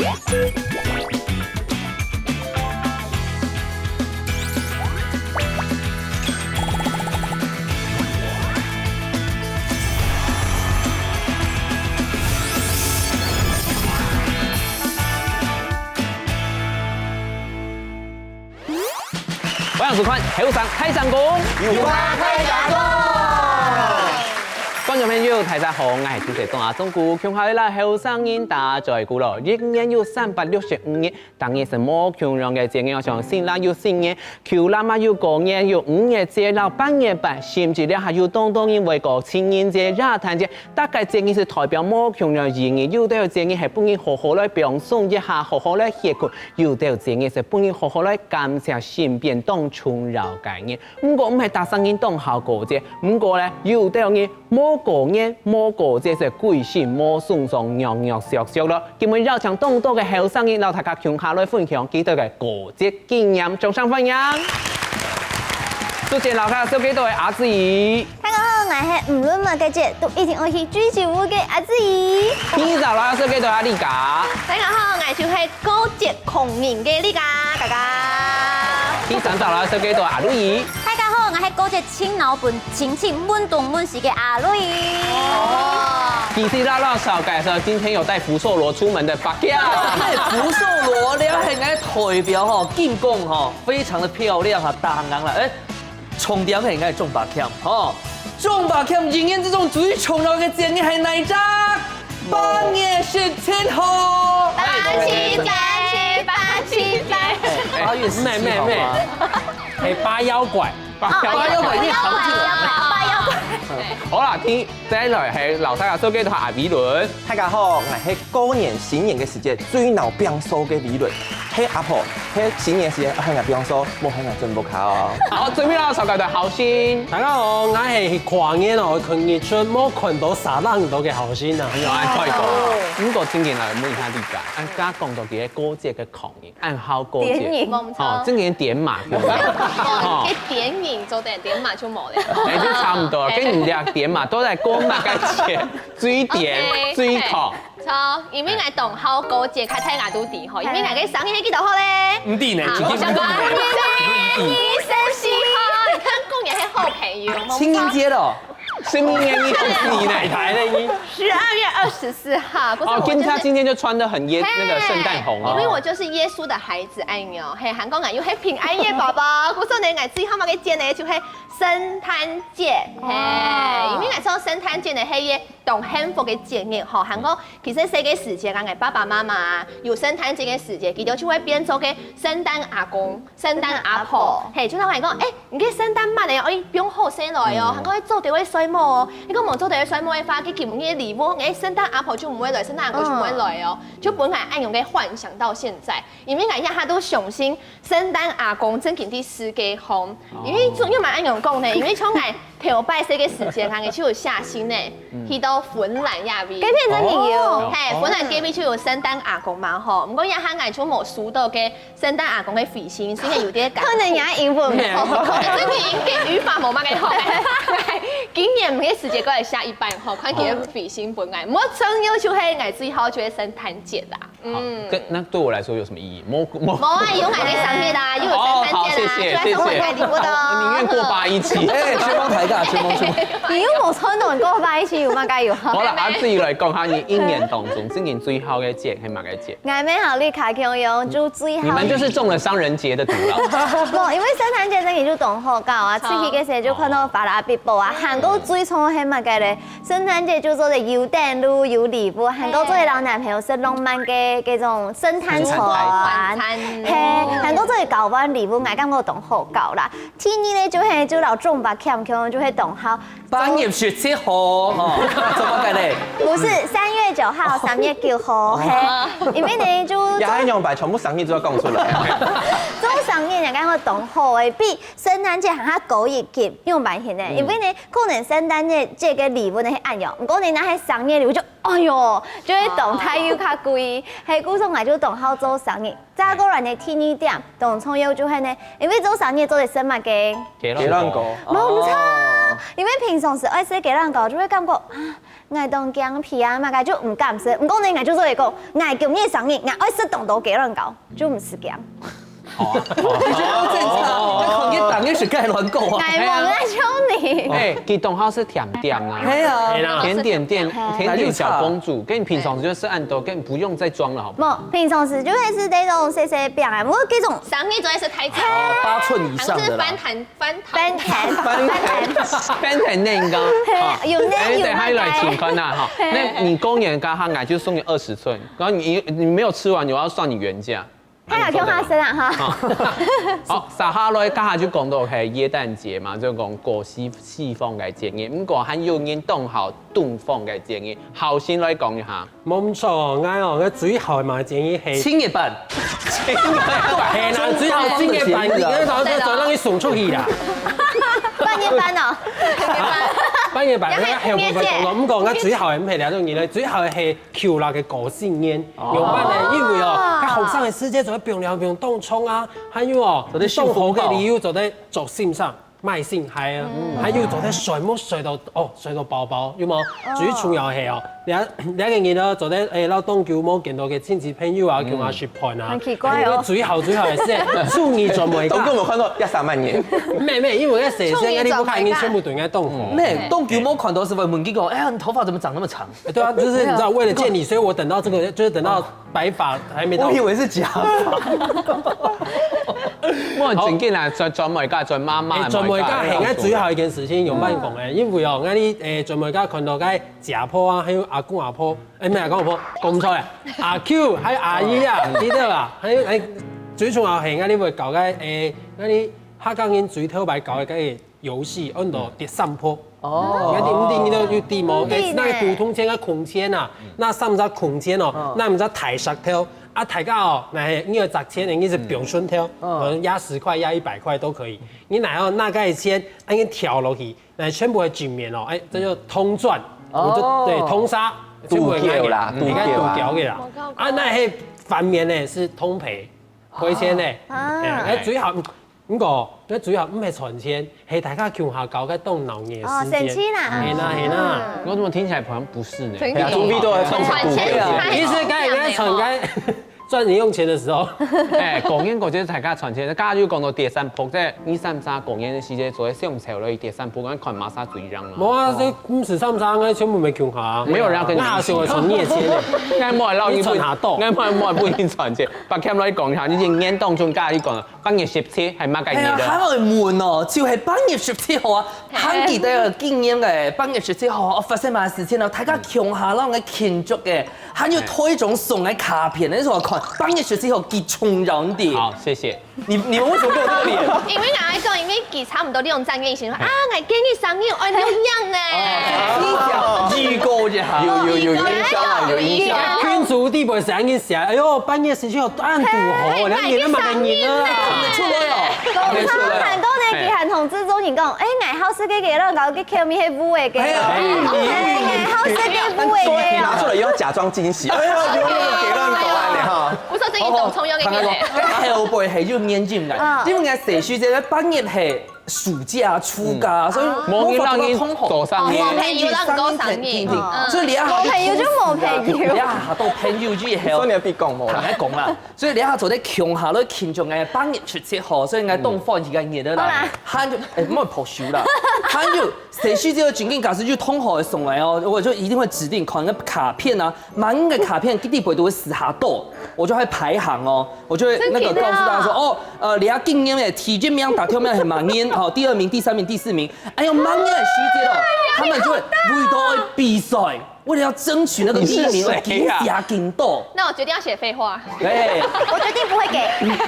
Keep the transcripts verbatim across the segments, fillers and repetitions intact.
歡迎收看《後生大聲公》，有話大聲講。觀眾朋友，大家好，𠊎係主持人阿忠牯，共下來摎後生人打嘴鼓咯。一年有三百六十五日，逐日係無共樣个節日，像新曆有新年，舊曆嘛有過年，有五月節摎八月半，甚至這下有當多人會過情人節、耶誕節，逐个節日係代表無共樣意義。有兜節日係分人好好來放鬆一下，好好來歇睏；有兜節日係分人好好來感謝身邊當重要个人。毋過毋係逐儕人當好過節，毋過咧，有兜人無過年、無過節係歸身無鬆爽、弱弱弱弱咯。今晡邀請當多个後生人摎大家共下來分享佢兜个過節經驗，掌聲歡迎！首先摎大家紹介到个阿志怡。大家好，𠊎係無論麼个節都一定愛去聚聚舞个阿志怡。第二摎大家紹介到个阿麗佳。大家好，𠊎就係過節狂人个麗佳，大家。第三摎大家紹介到个阿路易。大家好，𠊎係過節盡惱分親戚問東問西个阿路易。哦。第四摎大家紹介个係今天有帶福壽螺出門个白強。福壽螺咧，係𠊎代表吼，緊講吼，非常的漂亮啊，打硬啦，欸，重點係𠊎鍾伯謙吼，鍾伯謙一年之中最重要个節日係哪一隻？八月十七號。八七八七八七八。八月十七號嗎？妹妹妹，係八妖怪。八妖怪，你好聽。八妖怪。好啦，第 再來係摎大家紹介到阿美倫。大家好，𠊎係過年新年个時節最惱放鬆个美倫。係阿婆，係新年時節喊𠊎放鬆，莫喊𠊎準屋下哦。好，最尾摎大家紹介到後生。大家好，𠊎係跨年哦，看日出，無看到沙浪到个後生啊。有恁快過。毋過正經來問一下麗佳，恁樣講到這个過節个狂人，恁好過節。典型。哦，正經典馬，對不對？哦，哦。這典型做得典馬就無了。欸，就差毋多，跟你講典馬都在過那個節。 最典、OK，最狂。著，因為𠊎當好過節，大家都知吼，因為𠊎个生日係幾多號咧？毋知呢，啊，自己毋知呢。我想講，二十四號，你看過年係好朋友，情人節咯，十二月二十四呢。太太咧，你。十二月二十四號，不是，哦，我就是，今天，今天就穿得很耶，嘿，那個聖誕紅哦。因為我就是耶穌的孩子，哎喲，嘿，還講𠊎又係平安夜寶寶，故所呢，𠊎最好个節呢，就係聖誕節，嘿，哦。因為𠊎想聖誕節呢，係一個 當幸福个節日吼，還過其實細个時節啊，𠊎爸爸媽媽啊，有聖誕節个時節，佢兜就會變做个聖誕阿公、聖誕阿婆。聖誕阿婆。嘿，就同𠊎講，欸，你个聖誕節呢，愛放好勢來哦，嗯。還過愛做得會睡目哦。你講無做得會睡目个話，佢今日个禮物，欸，聖誕阿婆就毋會來，聖誕阿公就毋會來哦。嗯。就分𠊎恁樣个幻想到現在，因為𠊎一下都相信 聖誕阿公正經在世界項，哦。因為就，仰般恁樣講呢？因為像𠊎頭擺細个時節，𠊎就有寫信呢，嗯。去到芬蘭該位。該片真的有。哦。嘿，芬蘭該位就有聖誕阿公嘛吼。毋過這下𠊎就無收到个聖誕阿公个回信，所以有點感觸。可能也英文無好。哦，最近个語法無麼个好。今年个時節過來寫一擺吼，看佢个回信分𠊎。毋過重要就係𠊎最好就係聖誕節啦。 好，嗯。跟，那對我來說有什麼意義？無，無。無啊，有𠊎个生日啦，又有聖誕節啦，哦，好，謝謝，就來送𠊎禮物咯。謝謝。哦，寧願過八一七。欸，全部抬價，全部，全部。你又無穿到過八一七，有麼个用？好啦，啊，自己來講下，你一年當中，正經最好个節係麼个節？𠊎乜好，你卡共樣，就最好。你們就是中了商人節的毒啦。無，因為聖誕節正經就當好搞啊，出去个時候就看到巴拉比布啊，還過最重要係麼个咧？ 聖誕節就做得有等路、有禮物，還過做得摎男朋友食浪漫个該種聖誕餐。聖誕餐。嘿，還過做得交換禮物，𠊎感覺當好搞啦。第二呢，就係，就摎鍾伯謙共樣，就係當好。八月十七號，吼，做麼个咧？不是，三月九號、三月九號，嘿，因為呢，就也還用白，全部生日都要講出來。做生日，𠊎感覺當好欸，比聖誕節還較高一級，仰般形呢？嗯。因為呢， 可能聖誕節，節个禮物呢係恁樣，毋過呢，若係生日禮物就，哎喲，就會當大又較貴。係，故所𠊎就當好做生日。再過來呢，第二點，當重要就係呢，因為做生日做得食麼个？雞卵糕。無毋著，因為平常時愛食雞卵糕，就會感覺啊，𠊎當驚肥啊，麼个就毋敢食。毋過呢，𠊎就做一個，𠊎今日生日，𠊎愛食當多雞卵糕，就毋使驚。好啊，好啊。你覺得正常？你看你當日食雞卵糕啊？𠊎無愛笑你。哎，佢當好食甜點啊。係啊。係啦。甜點店，甜點小公主，跟你平常時就食恁多，跟你不用再裝了，好不好？無，平常時就會食這種細細餅啊，毋過這種生日就會食大餐，哦，八寸以上的啦。好像是翻糖 翻糖。翻糖，翻糖。翻糖蛋糕。啊，有那，哎，有那个。等下又來請看啦，哈。那你過年剛好，𠊎就送你二十寸，然後你，你沒有吃完，我要算你原價。太好聽話聲了哈。啊。好，接下來，剛才就講到係耶誕節嘛，就講過西，西方个節日，毋過還有人當好東方个節日，好心來講一下。 無錯，𠊎哦，𠊎最好个嘛，建議係七月半。係啦，最好七月半，你个早就早讓你送出去啦。半夜班哦。半夜班，要喊，那後部分講到，毋過𠊎最好个毋係這種人咧，最好个係舊曆个過新年，用辦法，因為哦，佢後生个時節就會放了放當衝啊，還有哦，做得收紅包。當好个理由做得做心上。 賣性嗨啊，還有做得睡目睡到，哦，睡到飽飽，有無？最重要係哦，這，這个人呢，做得，哎，摎當久無見到个親戚朋友啊，共下食飯啊。很奇怪哦。還有最好最好个係，送你轉回家。當久無看到，一三萬年。無無，因為該細細个，你屋下人全部都應該當好。那當久無看到，是不是問佢講，哎呀，你頭髮怎麼長那麼長？哎，對啊，就是你知道，為了見你，所以我等到這個，就是等到 白髮還沒到。我以為是假髮。我很尊敬啦，轉，轉妹家，轉媽媽，哎，轉妹家係𠊎最好一件事情，用辦法講个，因為哦，𠊎你，哎，轉妹家看到該姐婆啊，還有阿公阿婆，哎，毋係阿公阿婆，講毋出來，阿舅還有阿姨啊，記得吧？還有，哎，最重要係𠊎你會搞該，哎，𠊎你客家人最頭擺搞个該 遊戲，安到第三步。哦。你看，你，你都有知無？嗯。哎，那個普通間个空間啊，嗯。那三隻空間哦，哦。那毋係大石頭，啊，大家哦，那係你愛擲錢，你係放錢條，嗯。可能壓十塊、壓一百塊都可以。你拿到那個錢，啊，你跳落去，那全部會正面哦，哎，這就通轉，哦。我就，對，通殺，全部會硬的，堵繳啦，嗯，應該堵繳的啦。堵繳。啊，那係反面呢，是通賠。 賠錢呢。啊。哎，哎，最好，毋過，該最好毋係賺錢，係大家共下搞个當鬧熱个時間。哦，省錢啦。係啦，係啦。嗯。我怎麼聽起來好像不是呢？真的。哎呀，準備都要賺錢。賺錢，對啊。其實該應該賺該，賺零用錢的時候。哎，過年過節大家賺錢，大家就講到第三步，在二三三過年的時間，做得上車了，第三步，看馬上最樣了。無啊，這毋係三三，該全部無共下啊。沒有人要跟你一起。那還是會賺你的錢呢。該莫讓你不，你賺下多。該莫，莫不一定賺錢。 白欠來講一下，你今年當中，該你講，八月十七係麼个日啊？哎呀，還愛問哦，就係八月十七號啊，還記得今年个八月十七號發生麼个事情呢？大家共下摎𠊎慶祝个，還有推崇送个卡片，你說看，八月十七號幾重要个。好，謝謝。你，你們為什麼給我這個臉？因為𠊎來講，因為佢差不多兩三個月前說，啊，𠊎今日生日，愛兩樣呢。哦，預告一下。有，有，有印象啊，有印象。群組底背係恁樣寫，哎喲，八月十七號 恁堵好，嘿，你看你都麼个人啊？看得出來哦，看得出來哦。講差蠻多呢，佢還同製作人講，哎，𠊎好食个雞卵糕，佢口味係烏个雞卵糕。哎，哎，哎，哎，好食个烏个雞卵糕。拿出來又要假裝驚喜，哎呀，有沒有雞卵糕啊？你哈。不是，這一種蔥油給你。哦，他說，哎，後背係有年輕感，嗯。因為𠊎細時節个八月係 暑假、暑假，所以無人讓你做生日。無朋友讓你過生日。無朋友就無朋友。這下多朋友以後，所以你要比講無啦。坦白講啦，所以這下做得共下來慶祝个八月十七號，所以𠊎當歡喜个日仔啦。好啦。還有，哎，莫抱手啦。還有，誰去這個景點，假使就通好的送來哦，我就一定會指定看那個卡片啊，滿個卡片，基地不會都會死下多，我就會排行哦。 我就會那個告訴大家說，真的哦。哦，呃，你要今年的第一名、得獎名係麼人，好，第二名、第三名、第四名，哎呦，滿月時節了，他們就會為著愛比賽，為了要爭取那個第一名，你是誰啊？緊寫緊多。那我決定要寫廢話。哎，我決定不會給。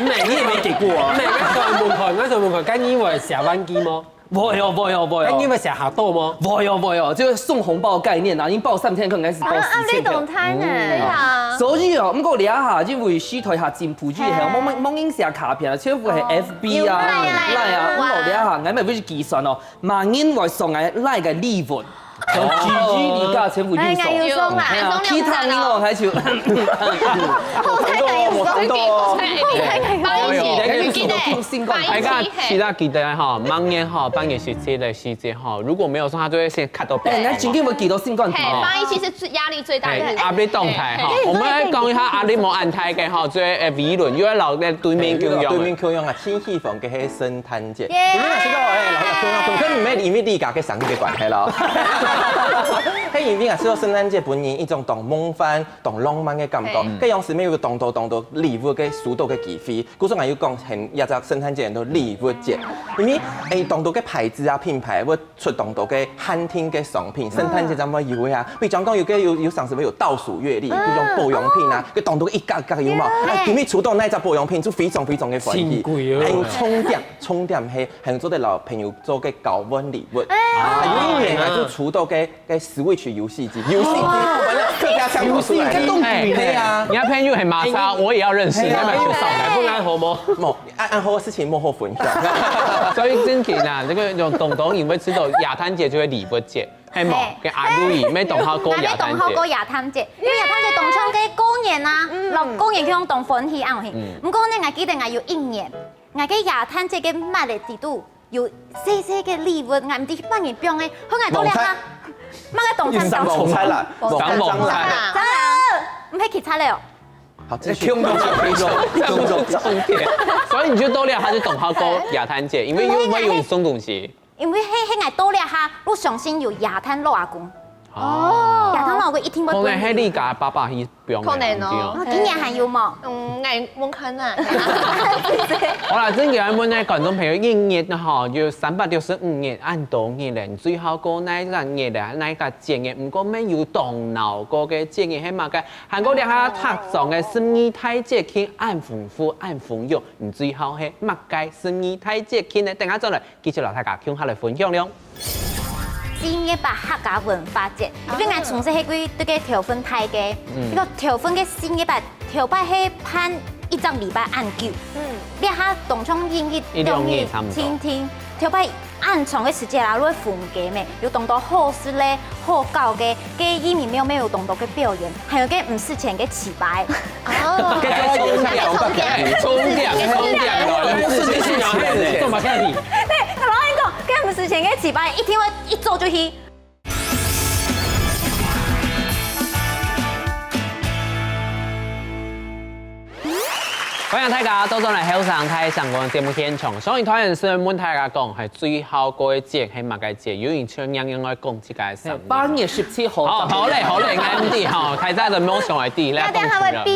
沒，你也沒給過啊。沒，那時候問看，那時候問看，該你會寫玩具嗎？ 無喲，無喲，無喲。哎，你有寫下到嗎？無喲，無喲，這個送紅包概念啊，已經包三千塊，應該是包四千塊。啊，啊，你動態呢？嗯。對啊。所以哦，毋過這下因為時代較進步以後，哎。無，無，無人寫卡片啊，全部係FB啊、哦，有Line啊，Line啊，有啊。毋過這下，𠊎乜會去計算哦，麼人會送𠊎Line个禮物，像Gigi、李嘉誠會送。哎，𠊎有送啦。哎呀，其他人哦，還就，後台還有我差不多哦。八一七，八一七，記得，八一七，大家記得吼，明年吼，八月十七个時節吼，如果沒有送，他就會先卡到。哎，那真正會記到心肝頭。嘿，八一七是最壓力最大的日子。哎，壓力當大吼，我們來講一下壓力無恁大个吼，最後，哎，偉倫又要老在對面共樣。對面共樣啊，新戲房个係聖誕節。耶！你們也知道，哎，老實說，可能沒因為你家个生日的關係咯。嘿，因為啊，知道聖誕節本身一種當夢幻、當浪漫的感覺，嘿。該樣時沒有當多當多禮物个收到个機會， 故所𠊎又講，現這隻聖誕節安到禮物節，因為，誒，當多个牌子啊、品牌會出當多个限定个商品，聖誕節正會有个啊。比方講，有个有，有常時會有倒數月曆，比如講保養品啊，个當多个一格一格有無？哎，今日出到哪隻保養品，就非常非常个歡喜。真貴哦。還有重點，重點係，還有做得摎朋友做个交換禮物。啊，有一年啊，就出到个个Switch遊戲機，遊戲機，完了，客家腔跑出來。遊戲機都貴的啊。哎，你的朋友很麻煩，我也要認識，你要不要介紹？哎，不然好嗎？無，恁，恁好个事情莫好分享。所以正經啊，這个用東東，因為知道聖誕節就係禮物節，係無？嘿。該阿路姨，乜當好過聖誕節。𠊎乜當好過聖誕節，因為聖誕節當像个過年啊，嗯。落過年就當歡喜恁樣。嗯。毋過呢，𠊎記得𠊎有一年，𠊎个聖誕節个襪仔底肚 有細細个禮物，𠊎毋知去幫人放个，好，𠊎到這下，麼个當餐當？網餐啦，網餐啦。真个，毋係其他个哦。好，繼續。重點，重點，重點。所以你就到這下就當好過聖誕節，因為又會有人送東西。因為係，係𠊎到這下，𠊎相信有聖誕老阿公。 哦。聖誕老公一定會分你。可能係你家爸爸去放个，可能哦。對哦。哦，今年還有無？嗯，𠊎問看啊。好啦，正經愛問呢，觀眾朋友，一日吼，有三百六十五日，恁多日咧，你最好過哪一隻日咧，哪一個節日？毋過乜有當惱過个節日係麼个？還過這下踏上个十二大節慶，恁豐富，恁豐富，你最好係麼个十二大節慶呢？等下轉來 繼續摎大家共下來分享了。正月八客家文化節，因為𠊎從細係歸這个頭份大个，嗯。這个頭份个正月八，頭擺係辦一隻禮拜恁久。嗯。這下當像一日、一兩日差毋多。兩日定定，頭擺恁長个時節啦，會分家咩，有當多好食咧、好搞个，个義民廟乜有當多个表演，還有个毋使錢个粢粑。 哦。該重點，重點，重點，重點，重點，重點。對，老實講，該毋使錢个粢粑一定會一早就去。歡迎大家倒轉來後生大聲公个節目現場。上一段係問大家講，係最好過个節係麼个節？有人像樣樣愛講 自家个生活。八月十七號。好，好咧，好咧，𠊎毋知吼，大家都無想愛知，來講出來。大家好，我知。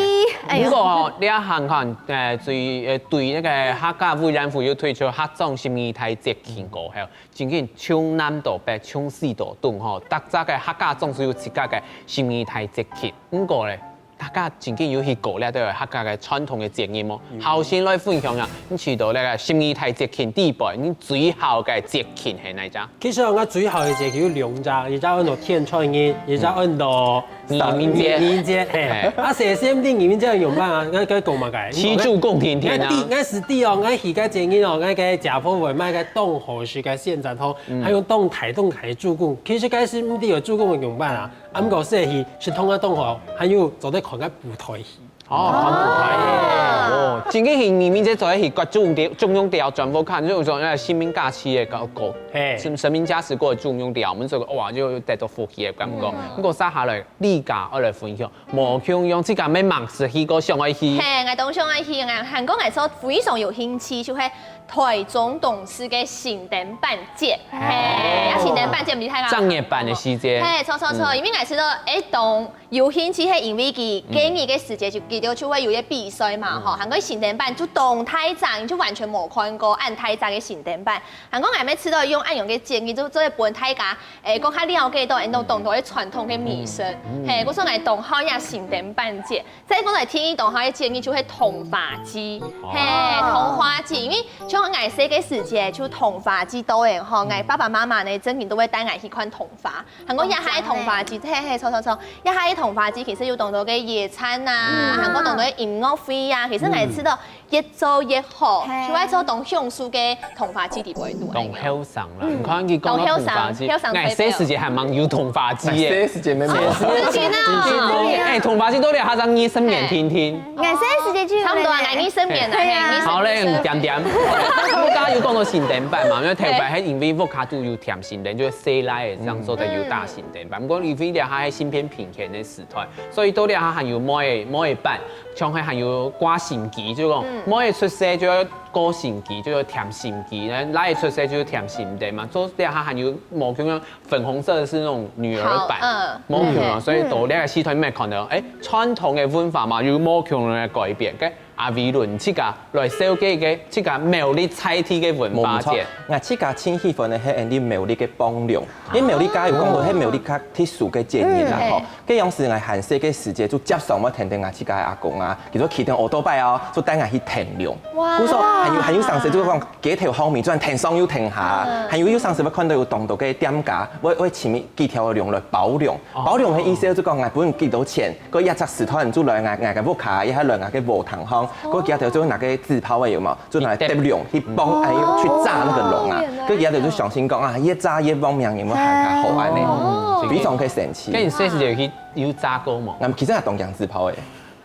哎喲。毋過吼，這下看，呃，對，呃，對那個客家委員會又推出客庄十二大節慶過後，真經從南到北，從西到東吼，逐隻个客家總係有自家个十二大節慶。毋過咧， 大家真經有去過這兜客家个傳統个節日無？好，先來分享啊！你去到這個十二大節慶底背，你最好个節慶係哪隻？其實𠊎最好个節慶有兩隻，一隻安到天穿日，一隻安到義民節。義民節，嘿。嘿。啊，細細人義民節仰般啊？𠊎，𠊎講麼个？吃豬貢甜甜啊。𠊎知，𠊎係知哦，𠊎去个節日哦，𠊎个姐夫會買个當好食个仙草湯，嗯。還有當大當大个豬貢。其實該時毋知有豬貢仰般啊。 啊，毋過細戲食湯个當好，還有做得看个舞台戲。哦，看舞台戲。哦，真个係，明明就做得去各種地，中央地方全部看，就係說，呃，神明加持个感覺。嘿。神，神明加持過中央地方，我們這個，哇，就得到福氣个感覺。嗯。毋過接下來，你家愛來分享，無共樣自家乜吂識去過想愛去。嘿，𠊎當想愛去，𠊎還講𠊎說非常有興趣，就係 台中東勢个新燈板節，嘿，啊，新燈板節毋知大家正月半个時節。嘿，著著著，嗯。因為𠊎知道，誒，當有興趣係因為佢，嗯。今日个時節就，佢兜就會有一個比賽嘛，嗯。吼，還過新燈板就當大隻，就完全無看過恁大隻个新燈板。還過𠊎乜知道用恁樣个節日，就做得分大家，誒，講較了解到，誒，當多个傳統个美食。嗯。嘿，故所𠊎當好這新燈板節。 再過來第二檔，佢个建議就係桐花季，哦。嘿，桐花季，因為像𠊎細个時節就桐花季到个吼，嗯。𠊎爸爸媽媽呢，正經都會帶𠊎去看桐花。還過這下个桐花季，嘿嘿，著著著，這下个桐花季其實有當多个野餐啊，嗯。還過當多个音樂會啊，其實𠊎知道越做越好，嘿。就愛做當享受个 桐花季底背肚。當後生啦，嗯。你看佢講到桐花季，當後生，後生，𠊎細時節還吂有桐花季耶。細時節乜無。哦，真个啊。哎，桐花季到了，還差二十年定定。𠊎細時差不多啊，來，你身邊啊，嘿，你身邊。好嘞，嗯，點點。我剛剛有講到新燈板嘛，因為頭擺係因為屋下肚有添新燈，就係細倈仔，這樣做得有打新燈板。不過因為這下係新片平權个時代，所以到這下還有妹仔，妹仔班，像係還有掛新機，就講妹仔出世就愛掛新機，就愛添新機，倈仔出世就愛添新燈嘛。做這下還有無共樣 粉紅色的是那種女兒版，好，嗯。無共樣，嗯。所以到這个時代你會看到，欸，傳統的文化嘛，有無共樣的改變。該阿偉倫自家來紹介个自家苗栗在地个文化節。無錯，𠊎自家盡喜歡个係𠊎俚苗栗个磅龍，因為苗栗剛有講到，係苗栗較特殊个節日啦吼。嗯。該當時𠊎還細个時節就輒常會聽著𠊎自家个阿公啊，佢就騎等奧多拜哦，就帶𠊎去跈龍。哇。故所還有，還有上次就講 街頭巷尾，轉跈上又跈下，嗯。還有有成時會看到有當多个店家，會，會請幾條个龍來包龍。哦。包龍个意思就講，𠊎分你幾多錢，該一隻時段就來𠊎，𠊎个屋下，也係來𠊎个禾埕項，哦。該幾條就拿个紙炮个有無？就拿來擲龍，去幫，哦。哎，去炸那個龍啊。哦，原來。該幾條就相信講啊，越炸越旺，命運會還較好恁呢。哦。非常个神奇。該你細時節有去，有炸過無？𠊎其實也當驚紙炮个。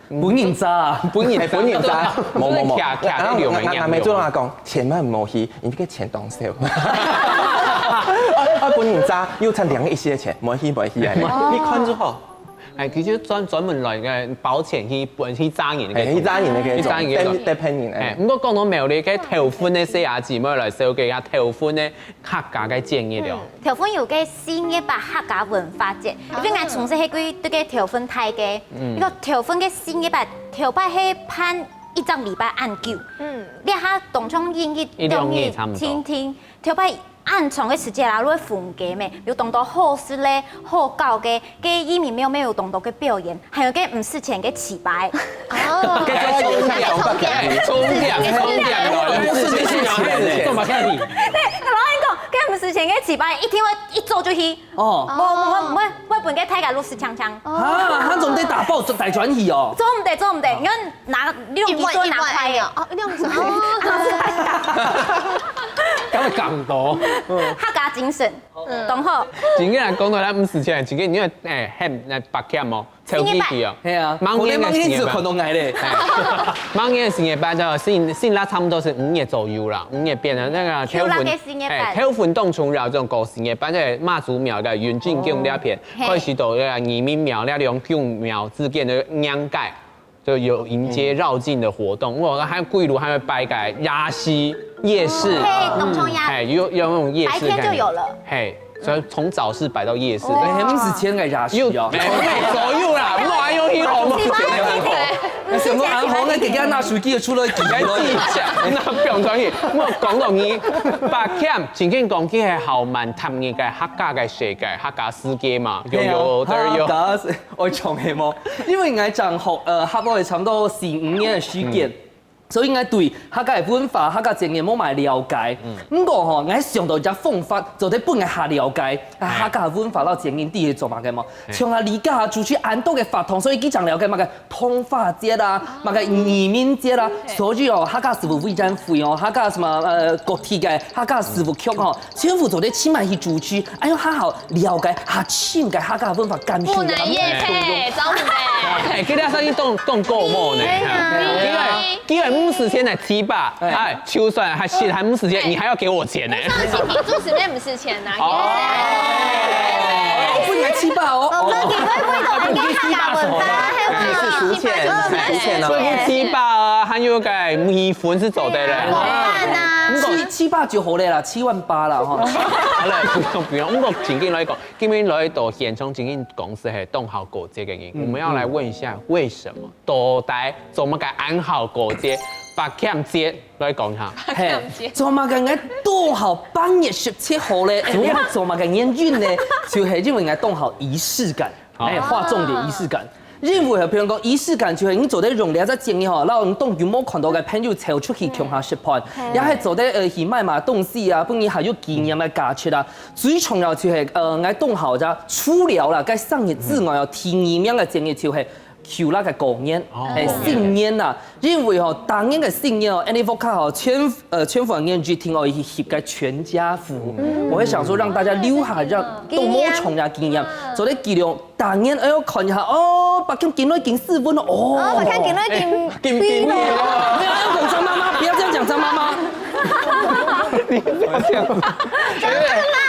分人炸啊。分人炸。哎，分人炸。無，無，無。徛，徛在龍个，然後𠊎，𠊎，𠊎阿姆就同𠊎講，千萬毋好去，因為該錢當少。啊，啊，分人炸，又賺兩個一息个錢，毋好去，毋好去啊。你看就好。哎，其實專，專門來个包錢去，去炸人个。哎，去炸人个，去炸人个。騙，騙人，哎。哎，毋過講到苗栗个頭份个細阿姊妹來紹介一下頭份个客家个節日了。嗯。 頭份有个四月八客家文化節，因為𠊎從細係歸對个頭份大个，嗯。該个頭份个四月八，頭擺係辦一隻禮拜恁久，嗯。這下當像一日、一兩日差毋多。定定，頭擺恁長个時間啦，都會分家咩，有當多好食个、好搞个，該義民廟乜有當多个表演，還有个毋使錢个粢粑。哦。該重點，重點，重點，毋使錢个粢粑。對，老實講，該毋使錢个粢粑，一定會一早就去 哦。無，無，無，無分該大家都食淨淨。啊，佢總得打包大轉去哦。做毋得，做毋得，你愛拿，你用技術拿開个。一碗一碗哦，一碗一碗。哦。敢會講到？客家精神，嗯。懂吼？今日來講到咱毋使錢，今日你看，哎，喊那八強哦。 超級貴哦。係啊，吂年个四月八。可能吂年就看到𠊎咧。哎，吂年个四月八就新，新曆差不多係五月左右啦，五月邊个該个，舊曆个四月八。哎，頭份當重要，這種過四月八，在媽祖廟个雲俊宮該片，哦。開始到該个義民廟、該兩宮廟之間个迎界，就有迎接遶境个活動。嗯。𠊎還有歸路還會擺个夜市、夜市。嘿，當重要。哎，有，有那種夜市概念。白天就有了。嘿， 所以從早市擺到夜市。哦。哎，毋使錢个夜市哦。有，哎，左右啦，莫用去好嗎？但是𠊎還好，𠊎自家拿手機出來記錄。該記者，那不用專業。我講到你，八強，真正講起係還蠻特別个客家个世界，客家世界嘛，有，有，有。客家世，我從來無，因為𠊎正學，呃，客話差不多四五年个時間。嗯。 所以𠊎對客家个文化、客家節日無麼个了解。嗯。毋過吼，𠊎想到一隻方法，做得分𠊎較了解，啊，哎。客家文化摎節日底係做麼个嘛。哎。像啊，這下就係恁多个活動，所以佢正了解麼个膨化節啊，哦。麼个義民節啊。哎。所以哦，客家事務委員會哦，客家麼个，呃，各地个客家事務局哦， 全部做得盡慢去主持，恁樣較好了解較深个客家文化感受。不能業配，招不配。哎，今仔日生意當，當高毛呢。哎呀。今仔，今仔毋使錢來粢粑，哎。哎，就算還是還毋使錢，哎。你還要給我錢呢。上星期主持人毋使錢吶。哦。哎，不能粢粑哦。我們今天為了客家文化，還有你是出錢，你是出錢哦。所以粢粑啊，還有个米粉係做得了。哎呀，怎麼辦啊？粢，粢粑就好了啦，七萬 八了哈。好了，不用不用，毋過正經來講，今日來到現場正經講係當好過節个人，嗯。我們要來問一下為什麼？到底做麼个恁好過節？八強節來講一下。嘿，做麼个𠊎當好八月十七號咧？哎，你知做麼个原因呢？就係因為𠊎當好儀式感。 好。哎，畫重點，儀式感。因為吼，譬如講儀式感就係你做得用這隻節日吼，摎你當久無看到个朋友湊出去共下食飯，嗯。也係做得，呃，去買麼東西啊，分你還有紀念个價值啊。最重要就係，呃，𠊎當好个，除了啦，該生日之外哦，嗯。第二名个節日就係舊曆个過年，哦。哎，新年吶。因為吼，逐年个新年哦，𠊎屋下吼，全，呃，全部人一定愛去翕个全家福。嗯。我會想說，讓大家留下這樣，紀念。當無重要紀念，嗯。做得記錄 逐年愛看一下，哦，八強緊來緊四分哦。哦，八強緊來緊，緊緊緊。不要講張媽媽，不要這樣講張媽媽。你不要這樣子。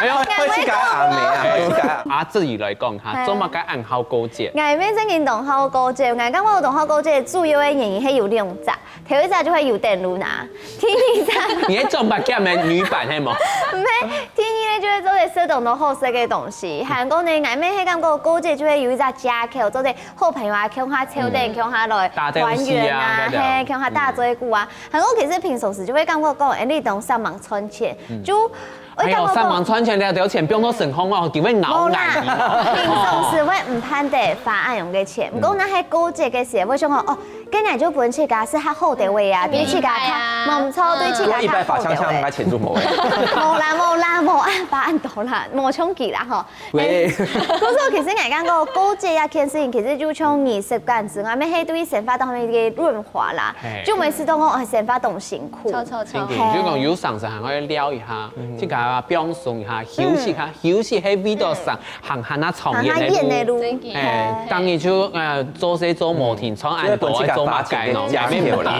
哎呦，開始改阿妹啊，開始改阿阿志怡來講哈，嘿。做麼个恁好過節？𠊎乜真經當好過節，𠊎感覺當好過節主要个原因係有兩隻。頭一隻就係有電路拿，第二隻你係做八強个女版係無？毋係，第二呢就係做得食當多好食个東西，還過呢，𠊎乜係感覺過節就係有一隻藉口，做得好朋友啊，共下湊等，共下來團圓啊，打遊戲啊，對，對。係，共下打嘴鼓啊。還過其實平常時就會感覺講，哎，你當煞猛賺錢，就 還有上網賺錢了，有錢不用到省空哦，就會惱無啦，難。平常時會毋盼得花恁樣个錢，毋過那係過節个時，會想講哦，今日就分自家食較好个位啊，對自家較，無錯，對自家較好个位。多一百發槍槍，應該錢就無了。無啦，無啦，無恁花恁多啦，無窮極啦吼。喂。可是其實𠊎感覺過節這件事情，其實就像儀式感之外，乜係對生活當中一個潤滑啦，就每次都講哦，生活當辛苦。錯錯錯。就講有上司還會聊一下。 自家放鬆一下，休息下，休息係為到上，行行啊，創業个路。行行遠个路。哎，當然就呃做事做無停，賺恁多愛做麼个喏，也沒有啦。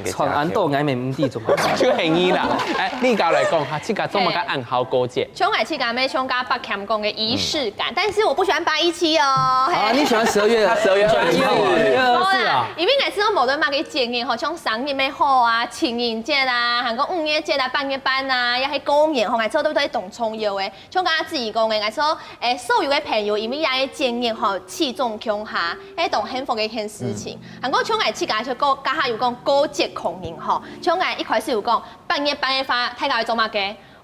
賺恁多，𠊎也毋知做麼个。就很易啦。哎，你搞來講哈，自家做麼个恁好過節？像𠊎自家乜像剛剛八強講个儀式感，但是我不喜歡八一七哦。啊，你喜歡十二月？他十二月二十一號啊。二十四啊。因為𠊎知道無論麼个節日吼，像生日乜好啊，情人節啊，還過五月節啊，八月半啊，也係過年吼，𠊎知道對不對？當重要个。 像剛剛志怡講个，𠊎說，誒，所有个朋友，因為這个節日吼，聚集共下，係當幸福个一件事情。還過像𠊎自家就過，剛好有講過節狂人吼，像𠊎一開始有講，半夜半夜發，大家會做麼个？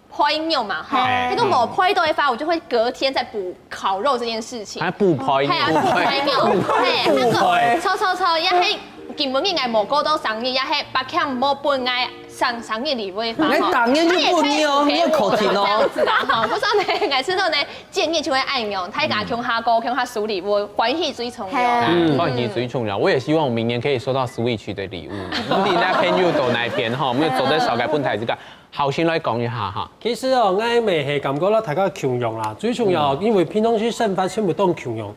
配肉嘛，吼，那個無配到的話，我就會隔天再補烤肉這件事情。還補配肉，還要補配肉，嘿，那個，錯錯錯，也係 今晡日𠊎無過到生日，也係八強無分𠊎生生日禮物个話，吼，你當然就分你哦，你要口甜哦。這樣子啦，吼，所以呢，𠊎知道呢，建議就會恁樣，大家共下過，共下收禮物，歡喜最重要。嗯，歡喜最重要。我也希望我明年可以收到 Switch 的禮物，不定那朋友到哪邊哈，我們走在少改分台這個，好心來講一下哈。其實哦，𠊎乜係感覺到大家共樣啦，最重要，因為平常時生活全部都共樣。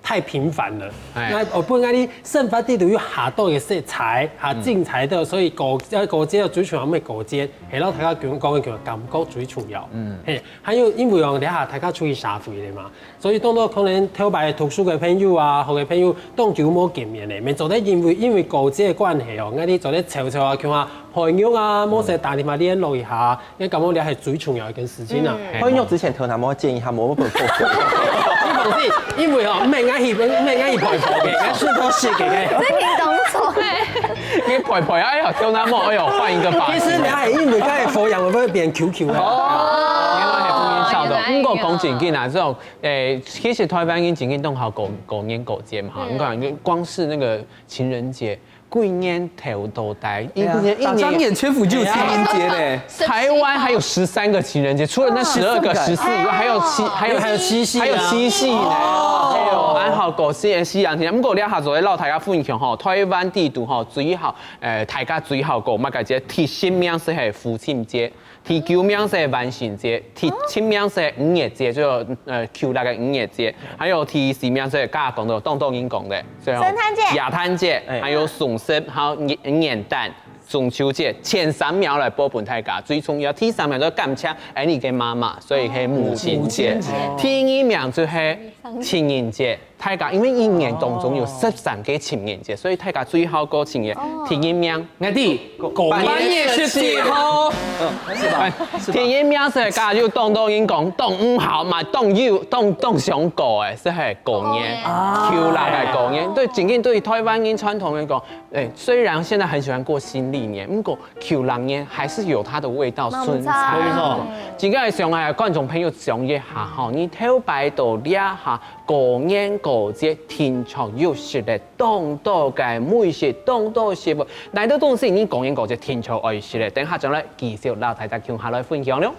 太平凡了。哎。那我不應該你生活裡頭有下多个色彩，哈，精彩的，所以過，要過節要追求乜過節，係咯，大家講講个感覺最重要。嗯，嘿，還有因為哦，這下大家出去社會了嘛，所以當多可能頭擺讀書个朋友啊，好个朋友，當久無見面了，乜做得因為因為過節个關係哦，𠊎你做得湊湊啊，像啊，朋友啊，無事打電話聯絡一下。 應該講這係最重要一件事情啊。嗯。配肉之前，頭那麼建議他們會不會後悔？不是，因為哦，毋係𠊎去，毋係𠊎去陪陪个，𠊎順道食个。這挺當錯。你陪陪，哎呀，頭那麼，哎呦，換一個發型。其實你還因為該个保養會不會變Q Q的？哦。原來係不一樣的。哦，原來。不過講正經啊，這種，誒，其實台灣人正經都好過，過年過節嘛，哈，嗯。你看，光是那個情人節， 過年頭到底，一年，一年。大家面前不就有情人節嘞？台灣還有十三個情人節，除了那十二個、十四以外，還有七，還有，還有七夕啊。還有七夕呢。哦。哎呦，恁好過節，西洋情人節。不過這下做得摎大家分享吼，台灣地圖吼，最好，呃，大家最好過麼个節？第十名係父親節。 第九名係萬聖節，第七名係五月節，就，呃，舊曆个五月節，還有第四名係剛剛講到，當多人講个，最後聖誕節。耶誕節，哎。還有雙十，還有元，元旦、中秋節，前三名來報分大家。最重要，第三名就感謝𠊎俚个媽媽，所以係母親節。母親節。第二名就係情人節。 大家，因為一年當中有十三個情人節，所以大家最好過情人節。哦。第一名，𠊎知，八月十七號。嗯，是吧？哎，是吧？第一名係大家有當多人講，當毋好嘛，當有，當，當想過个，係係過年，過年。啊。舊曆个過年。對，正經對台灣人傳統來講，哎，雖然現在很喜歡過新曆年，不過舊曆年還是有它的味道存在。沒錯。沒錯。今天想啊，觀眾朋友想一下吼，你頭擺到這下 過年過節，定著有食个當多个美食，當多食物。哪兜東西你過年過節定著愛食个？等下轉來繼續摎大家共下來分享了。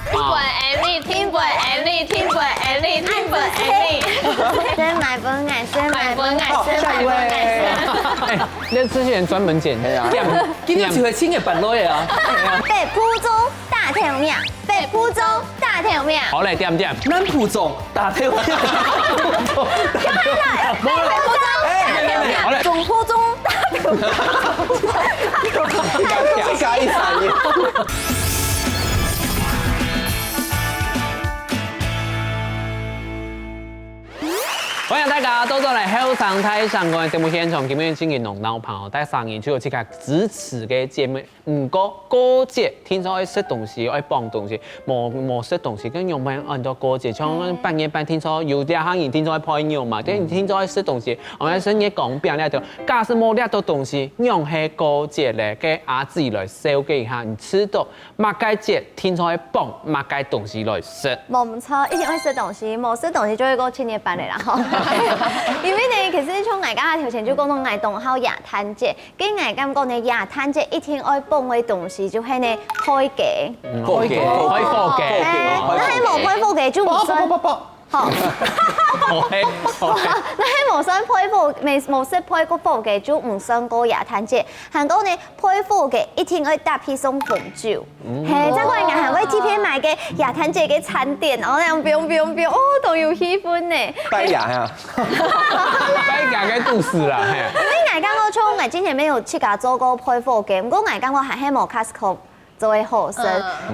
Timber Annie，Timber Annie，Timber Annie，Timber Annie。先買分𠊎，先買分𠊎，先買分𠊎。哎，那這些人專門剪，哎呀，今天機會請个板落啊。北埔中大頭名，北埔中大頭名。好嘞，點點。南埔中 大頭。哎，好嘞。總鋪中大條。一加一三一。歡迎大家倒轉來後生大聲公个節目現場，今日真个鬧鬧熱哦，大家聲音就有自家支持个節目。毋過過節定著愛食東西，愛傍東西，無無食東西，該仰般安到過節？像八月半定著有兜人定著愛配肉嘛，但定著愛食東西，𠊎愛食月光餅這兜。假使無這兜東西，仰係過節咧？該阿姊來紹介一下，你知道麼个節定著愛傍麼个東西來食？無毋著，一定愛食東西，無食東西就會過七月半个啦吼。因為呢，其實像𠊎剛剛頭前就講到𠊎當好耶誕節， 該𠊎感覺呢，耶誕節一定愛傍个東西就係呢，開雞。開雞，開火雞。哎，該係無開火雞就毋算。不不不不。好。好嘿，好嘿。該係無算配火，無無食配過火雞就毋算過耶誕節。還過呢，配火雞一定愛搭配上紅酒。嘿，再過來𠊎還會特別買个耶誕節个餐點，然後那樣不用不用不用，哦，當有氣氛呢。拜呀哈。 該个个故事啦，嘿。因為𠊎感覺像𠊎之前沒有自家做過配火雞，毋過𠊎感覺還係無Costco做个好食。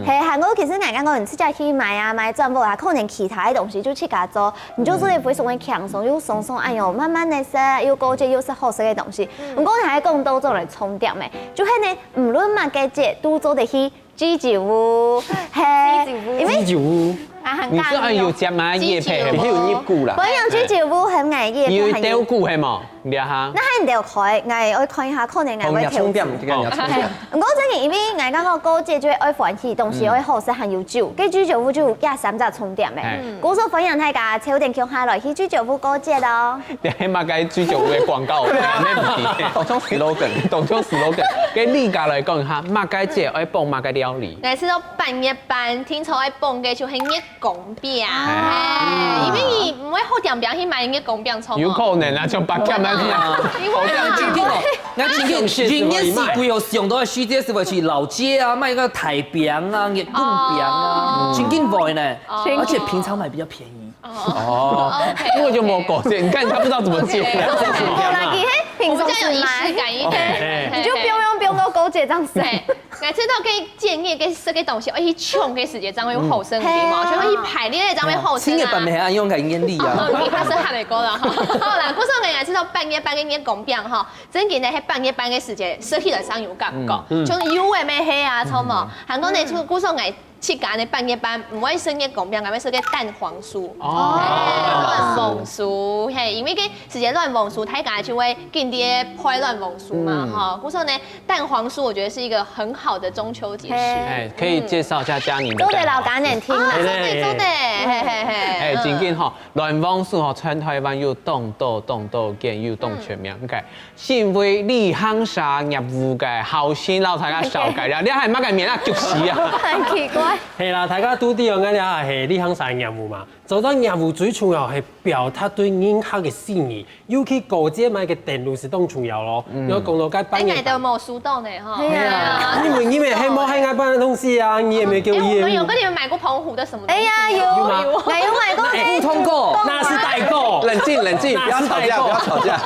嘿，還過其實𠊎感覺你自家去買啊，買轉播啊，可能其他个東西就自家做，你就做得非常个輕鬆，又鬆鬆，哎喲，慢慢个食，又過節又食好食个東西。毋過你還講到做來重點个，就係呢，無論麼个節都做得去 居酒屋，嘿，居酒屋。因為居酒屋。啊，很你是愛有接嗎？業配係無？你有入股啦。歡迎居酒屋，很愛業配，有兜股係無？你哈？該還兜開，𠊎愛看一下，可能𠊎會投資。同你充電，這個你要充電。毋過真个，因為𠊎感覺過節就愛歡喜，東西愛好食，還有酒，該居酒屋就有這三隻重點个。嘿。故所歡迎大家，早點共下來去居酒屋過節哦。 你係麼个居酒屋个廣告？當像slogan，當像slogan。該你家來講一下，麼个節愛傍麼个料理？𠊎知道八月半，定著愛傍个就係月光餅。哎。哎，因為你毋會好點餅去買月光餅，著無？有可能啊，像八點那樣。因為啊，今天哦，那今天一年四季哦，想到時節係會去老街啊，買个大餅啊、月光餅啊，哦。今天會呢，哦。而且平常買比較便宜。 哦，OK，因為就無過節，你看他不知道怎麼接。OK，OK。好啦，其實平常時買，我們這樣有儀式感一點。OK。你就不用用不用到過節這樣子。對，每次都可以建議，可以設計東西，而且搶个時間，這樣有好生理嘛，嗯。就會一排列，這樣會好生啊。七月半沒還用个年曆啊。哦，你還是還沒過了哈。好啦，故所𠊎知道八月半个月光餅哈，真个呢，係八月半个時間，食起來上有感覺，嗯。像有个咩係啊，著無？還過呢，就故所𠊎 自家呢八月半，毋會食月光餅，𠊎會食个蛋黃酥。哦。哎，卵黃酥，嘿，因為該時節卵黃酥，大家就會緊貼配卵黃酥嘛，嗯。哈。故所呢，蛋黃酥我覺得是一個很好的中秋節食。嘿。哎，可以介紹一下佳寧的蛋黃酥。做得摎家人聽啦。哦，做得，做得，嘿，嘿，嘿，哎，嗯。真緊吼，卵黃酥吼，全台灣有當多當多間，有當全面，嗯。OK。 身為旅行社業務个後生摎大家紹介了，你還麼个面啊，激死啊！很奇怪。係啦，大家都知道，𠊎這係旅行社業務嘛。做到業務最重要係表達對人客个心意，尤其過節買个等路係當重要咯。嗯。你要講到該半夜，哎，𠊎都無收到呢，哈。係啊。你問你們，係無係𠊎搬个東西啊？你也沒給我業務。哎，我們有跟你們買過澎湖的什麼東西嗎？哎呀，有，有嗎？有，𠊎有買過。那溝通過，那是代購。冷靜，冷靜，不要吵架，不要吵架。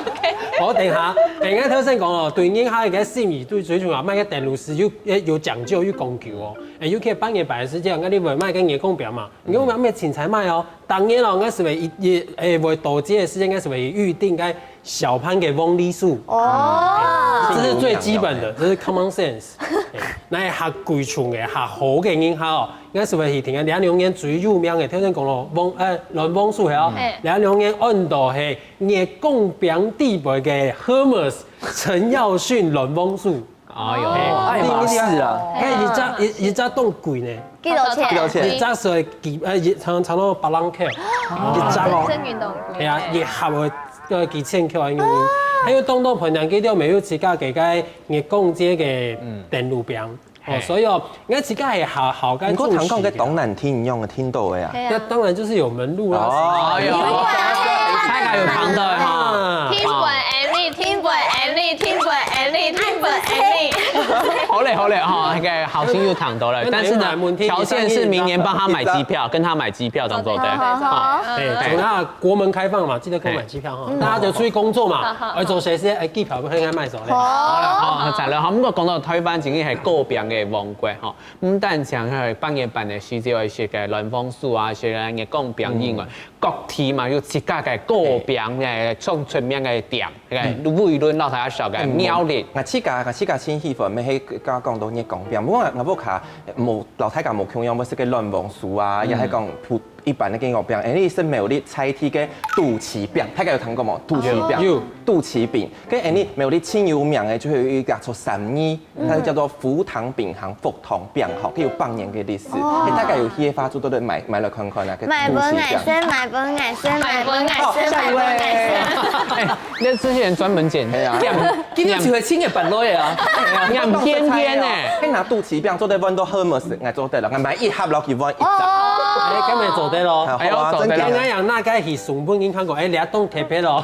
好，等一下，哎，𠊎頭先講哦，對人客个心意最最重要，買个等路係有，有講究，有講究哦。哎，尤其半夜半時節，𠊎你會買个月光餅嘛，月光餅乜清彩買哦。當然咯，𠊎係會一，一，哎，會到節个時間，𠊎係會預定該小盤个黃梨酥。哦。這是最基本的，這是common sense。哎，該較貴重个、較好个人客哦，𠊎係會去訂个。這兩年最有名个，頭先講咯，黃，哎，卵黃酥係哦。嗯。這兩年安到係 月光餅底背个Hermes陳耀迅卵黃酥。哎喲，嘿，愛馬仕啊。嘿，一隻，一，一隻當貴呢。幾多錢？幾多錢？一隻係幾，呃，一，差，差不多八萬塊。一隻哦。真正當貴。係啊，一盒个，呃，幾千塊應該。還有當多朋友，佢兜乜有自家个該月光節个，嗯，等路餅。 哦，嘿。所以哦，𠊎自家係好，好个。毋過聽講个當難聽，用个聽到个啊。對啊。那當然就是有門路啦。哦，哎喲，大家有聽到哈。啊。聽過Annie，聽過Annie，聽過Annie，聽過Annie。好嘞，好了哈，那個好心又談到了，但是呢，條件是明年幫他買機票，跟他買機票，這樣做對。好好好。哎，从那国门开放嘛，记得给我买机票哈，大家就出去工作嘛，而走谁是哎机票不应该卖走嘞。好了哈，好了哈，毋過講到台灣真正係糕餅个王國哈，毋單淨係八月半个時節愛食个卵黃酥啊，食个糕餅以外，各地嘛有自家个糕餅个上出名个店，个偉倫老大少个苗栗。我自家我自家真喜歡，乜係剛講到月光餅，不過我屋下無老大家無共樣，會食个卵黃酥啊，也係講普一般个月光餅，哎，你食苗栗在地个肚臍餅，大家有聽過無？肚臍餅，有肚臍餅，跟哎你苗栗最有名个就係有一家做生意，它叫做福堂餅行福堂餅吼，佢有百年个歷史，哎，大家有去个話就都得買买來看看啊，个買分肚臍餅。愛生，買分愛生，買分愛生，好，下一位買分愛生。那這些人專門剪哎呀店，今天就會請个板落啊，兩間店呢。可以拿肚臍餅做得換到hummus，哎，做得了，買一盒落去換一隻。哎，根本做得咯。好啊，哎呦做得了真的。哎呀，那該係送分人看過，哎，你還懂特別咯。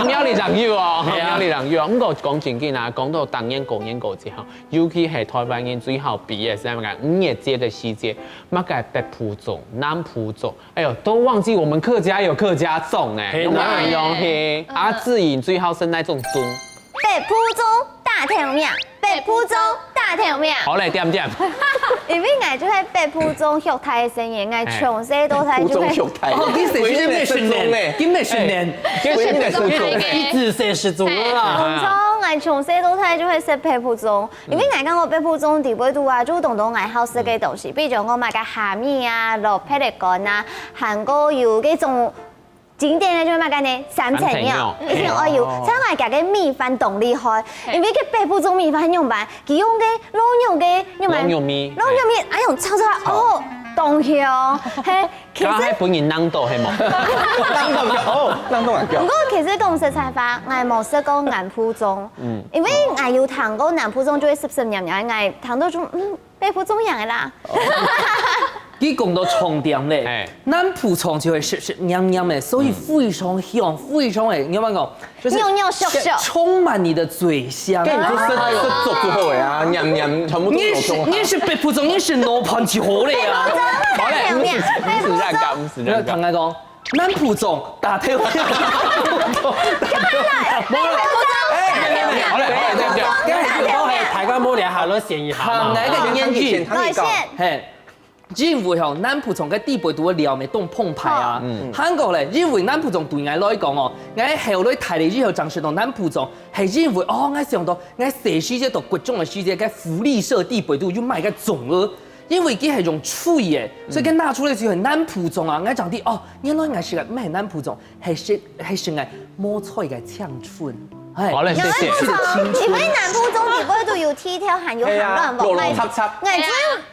苗栗人有哦，係啊苗栗人有哦。毋過講正經啊，講到當年過年過節吼，尤其係台灣人最好比个係麼个五月節个時節，麼个北埔粽、南埔粽，哎呦，都忘記我們客家有客家粽哎，係用哪樣東西？啊，志穎最好食哪種粽？北埔粽打頭名，北埔粽打頭名。好嘞，點點。因為𠊎就係北埔粽畜大个細人，𠊎從細到大就係。埔粽畜大。哦，你是今日訓練，今日訓練，今日訓練是粽。一直是是粽啊。從從𠊎從細到大就係食北埔粽，因為𠊎感覺北埔粽底背肚啊，就當多𠊎好食个東西，比如講買个蝦米啊、蘿蔔个乾啊，還過有該種經典个就係麼个呢？三層肉，三層肉一定愛有。像𠊎家个米飯當厲害，因為該北埔粽米飯用粄，佢用个老肉个用粄，老肉米老肉米，哎喲，炒出來哦，當香，嘿，其實。剛才分人挼到係無？當當哦，當當啊，毋過其實講實在話，𠊎無食過南埔粽，因為𠊎有聽過南埔粽就會濕濕黏黏，𠊎聽到就嗯，北埔粽樣个啦。佢講到重點咧哎，南埔粽就會濕濕黏黏个，所以非常香，非常个，你有沒有講？就是肉肉熟熟充滿你的嘴腔。跟你說吃吃做之後呀，黏黏全部都你是有中你是北埔粽，你是老盤就好了呀。好嘞，毋使毋使亂講，毋使亂講。坦白講，南埔粽打頭。好嘞，好嘞，對對對。該係都係大家摸兩下都選一下嘛。來个原因，來先，嘿，因為吼，南埔粽个底背肚个料乜當澎湃啊。還過咧，因為南埔粽對𠊎來講哦，𠊎後來大了以後正食到南埔粽，係因為哦，𠊎想到𠊎細時節到國中个時節，該福利社底背肚有賣个粽仔，因為佢係用炊个，所以佢拿出來就係南埔粽啊。𠊎正知哦，原來𠊎食个毋係南埔粽， 係食係食个無菜个青春。哎好嘞，謝謝。失去的青春。因為南埔粽底背肚有鐵條，還有鹹卵黃，係啊，落落插插𠊎最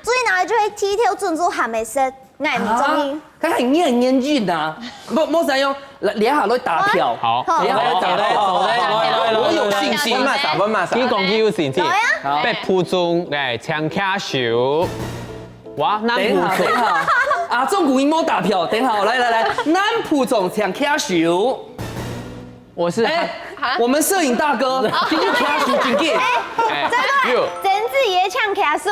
最拿就係鐵條，準做鹹个食，𠊎毋中意。啊，佢係黏黏韌啊，無無使用，來，這下來打票。好，好這下來打票。好好好來來來來，我有信心。問嘛啥？問嘛啥？佢講佢有信心來啊。好北埔粽，哎，請舉手。哇，南埔粽等一下，等一下，啊，中國人無打票，等一下，來來來，南埔粽請舉手。我是哎，我們攝影大哥，今天舉手真緊。哎，有。曾志也搶卡數，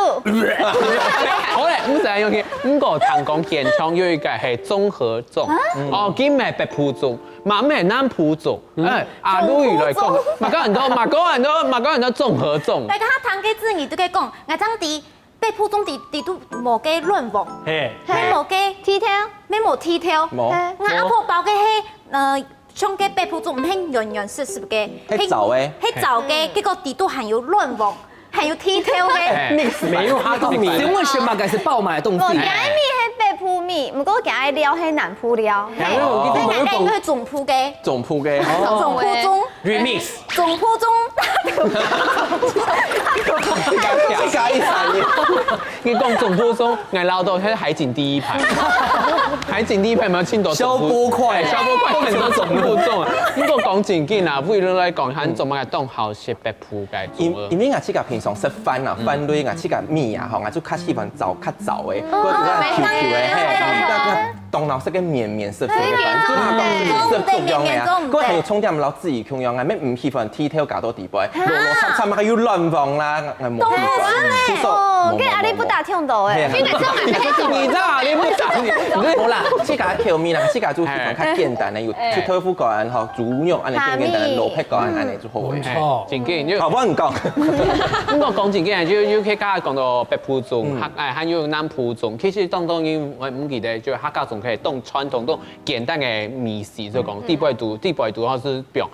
好嘞，毋使用去。毋過聽講現場有一個係綜合粽，哦，今日北埔粽，嘛毋係南埔粽。哎，阿路語來講，嘛講很多，嘛講很多，嘛講很多綜合粽。大家聽个字，你都可以講，𠊎正知北埔粽底底肚無个卵黃，嘿，乜無个鐵條，乜無鐵條。無𠊎阿婆包个係，呃，像个北埔粽，毋係圓圓實實个，係燥个係燥个，結果底肚還有卵黃，還有鐵條个。哎，沒有他的米，請問什麼該係爆買的東西？無，該米係北埔米，毋過該料係南埔料，嘿。哦所以大家應該係總鋪个，總鋪个，總鋪粽，Remix。總鋪粽。一加一三一。你講總鋪粽，𠊎老到係海景第一排。海景第一排有沒有盡多？消波塊，消波塊很多總部粽啊。不過講正經啊，為了來講，還做麼个當好食北埔个粽啊？因因為𠊎自家平常食飯啊，飯類𠊎自家米啊，吼，𠊎就較喜歡找較燥个，哦，過較Q Q个，嘿，對，對，對。當老食个綿綿濕濕个飯，就像講食粥樣个啊。過還有重點老自己共樣啊，乜毋喜歡剃頭搞到底背，落落插插嘛又亂放啦，𠊎無喜歡。其實哦，跟阿里不打聽到哎。你知道阿里不打？無啦，自家口味啦，自家就喜歡較簡單个，有去豆腐干吼，豬肉恁樣簡簡單單，蘿蔔干恁樣就好个。哦，正經就好，我很講。不過講正經啊，就就可以剛才講到北埔粽，嗯，客哎還有南埔粽，其實當當因為毋記得，就客家粽可以當傳統、當簡單个美食，就講地背肚，地背肚，然後是放，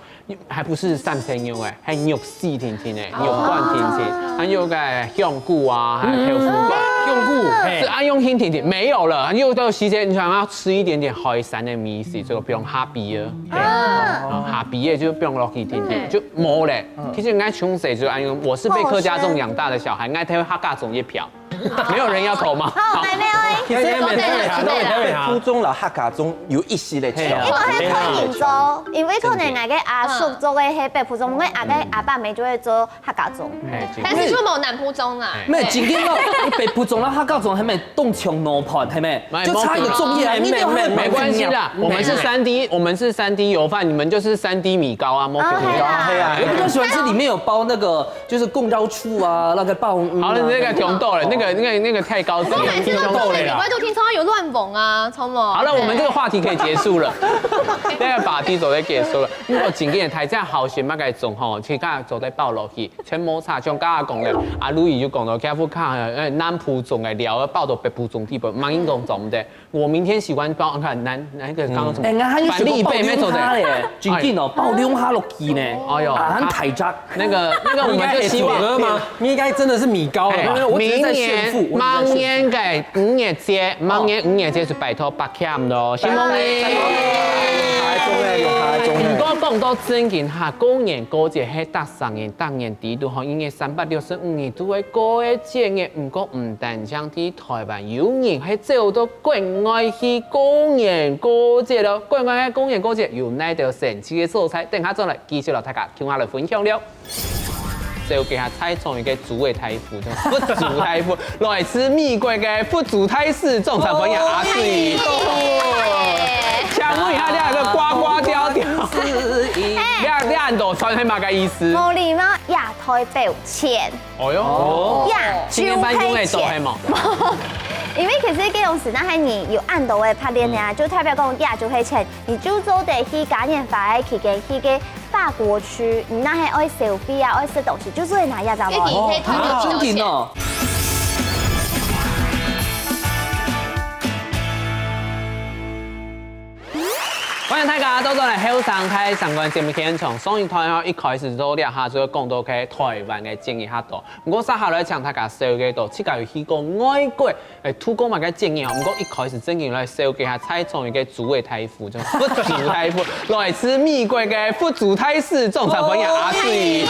還不是三鮮肉哎，還肉絲甜甜哎，肉乾甜甜，還有个香菇啊，還有豆腐乾。香菇，嘿，是啊，用心甜甜，沒有了，又到時間你想要吃一點點海產的美食，就放蝦皮啊。 啊，蝦皮个就放落去甜甜，就無咧。其實𠊎從細就恁樣，我是被客家粽養大的小孩，𠊎投客家粽一票，沒有人要投嗎？好，還沒有欸。其實講真的，北埔粽摎客家粽有一息个像，一個係可能做，因為可能𠊎个阿叔做个係北埔粽，𠊎阿个阿爸姆就會做客家粽。但是就無南埔粽啊。沒有，今天哦，北埔粽摎客家粽還沒動窮腦盤，還沒，就差一個粽葉啊，你一定要很沒關係啦，我們是三 D，我們是三 D油飯，你們就是三 D 米糕啊，莫米糕啊，嘿啊。我比較喜歡吃裡面有包那個，就是貢寮醋啊，那個鮑魚啊。好了，你那個窮豆了，那個那個那個太高級了，窮豆了啦。我都聽說有亂蹦啊，聰聰。好了，我們這個話題可以結束了，那個話題總得結束了。因為我今天大家好選麼个粽吼，其實剛才做得包落去，全無差。像剛剛講的，阿路易就講到，其實看呃南埔粽个料包到北埔粽底背，蠻應該做毋得。 我明天喜歡包，看南那個剛剛什麼？哎，那還有什麼包兩下嘞？最近哦，包兩下落去呢。哎呦，啊，很大隻。那個那個我們就希望嘛，應該真的是米糕了吧？哎，沒有，我只是在炫富，明年个五月節，明年五月節就拜託北京咯，希望你。太重要了，太重要了。不過講到正經哈，過年過節係逐儕人逐年底都好，因為三百六十五日都會過个節日，不過毋單淨在台灣有人係走到 國外去過年過節咯，國外个過年過節有哪兜神奇个所在？等下轉來繼續摎大家共下來分享了。所以今下菜場一個主委大夫，叫佛祖大夫，來自美國个佛祖大師，掌聲歡迎阿水。請問一下，這個呱呱調調，這這恁多串係麼个意思？無禮貌，也代表錢。 哦喲，呀，今天班中的都還冇。因為其實這種時，那還你有恁多个拍片呢，就代表講呀就係錢，你就做得去嘉年華个期間去个法國區，你那還愛消費啊，愛食東西，就做得拿呀，知道無？這題可以推薦啊，真的哦。 歡迎大家倒轉來後生大聲公節目現場。上一段吼，一開始做這下就講到个台灣个節日較多。毋過接下來請大家紹介到，自家有去過外國，誒，度過麼个節日吼。毋過一開始正經來紹介下菜場一個主委大夫，就佛祖大夫，來自美國个佛祖大師，掌聲歡迎阿水。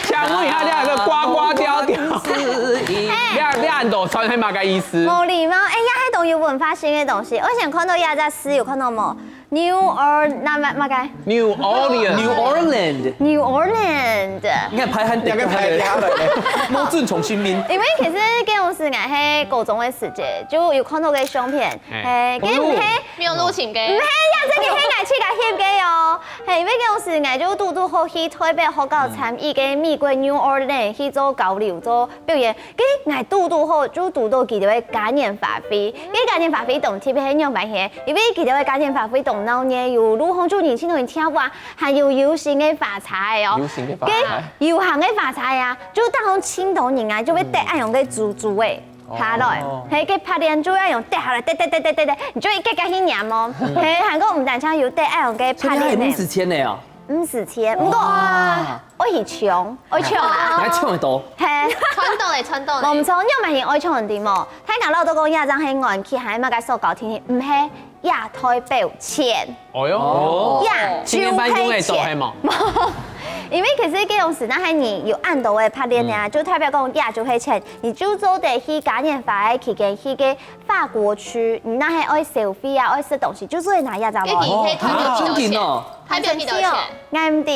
請問一下，這個呱呱調調，這這恁多串係麼个意思？無禮貌，哎呀，還當有文化性个東西。我以前看到這隻字，有看到無？ New Or，那麼麼个 New Orleans。New Orleans。New Orleans。你看排行第一，你看排第一。無尊重神明。因為其實這種事情係高中个時節，就有看到个相片，嘿，該毋係，沒有入情个。毋係呀，這個係𠊎自家翕个哦。嘿，因為這種事情就堵堵好去台北學校參與个美國New Orleans去做交流，做表演。 該𠊎堵堵好，就堵到佢兜个嘉年華會。該嘉年華會當特別係仰般个，因為佢兜个嘉年華會當鬧熱，有路項就人盡多人跳舞啊，還有遊行个花車个哦。遊行个花車。該遊行个花車啊，就當中盡多人啊，就會綴恁樣个珠珠仔下來，哦。係，該白蓮珠愛用綴下來，綴綴綴綴綴綴，你就會遽遽去拈哦。係，還過毋單淨有綴恁樣个白蓮呢。所以佢還毋使錢个哦。 毋使錢，毋過啊，愛去搶，愛搶啊。你還搶得到？嘿，賺到咧，賺到咧。無毋著，你有麼人愛搶你無？大家老都講這張係戇，其實麼个塑膠定定，毋係，這代表錢。哦喲，呀，今天班中的都係無？無，因為其實這種事，若係你有恁多个拍練啊，就代表講，這就係錢，你就做得去嘉年華个期間，去个法國區，你若係愛消費啊，愛食東西，就做得拿這隻錢。你係賺幾多錢？啊，真的哦。賺幾多錢？𠊎毋知。